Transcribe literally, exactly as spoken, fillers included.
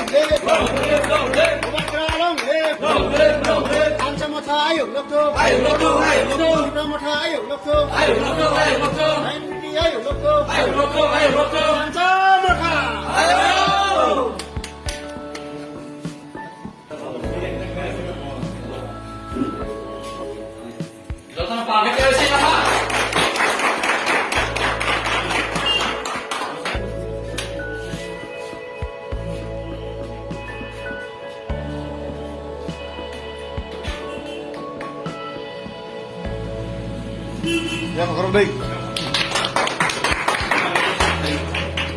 Long live! Long live! Long live! Long live! Long live! Long live! Long live! Ancha Motha ayuk lokthung! Ayuk lokthung! Ayuk lokthung! Tipra Motha ayuk lokthung! Ayuk lokthung! Ayuk lokthung! N P T ayuk lokthung! Ayuk lokthung! Ayuk lokthung! Ancha Motha! Ayuk! Jotono public khe swi naha. Ya, khorok dei.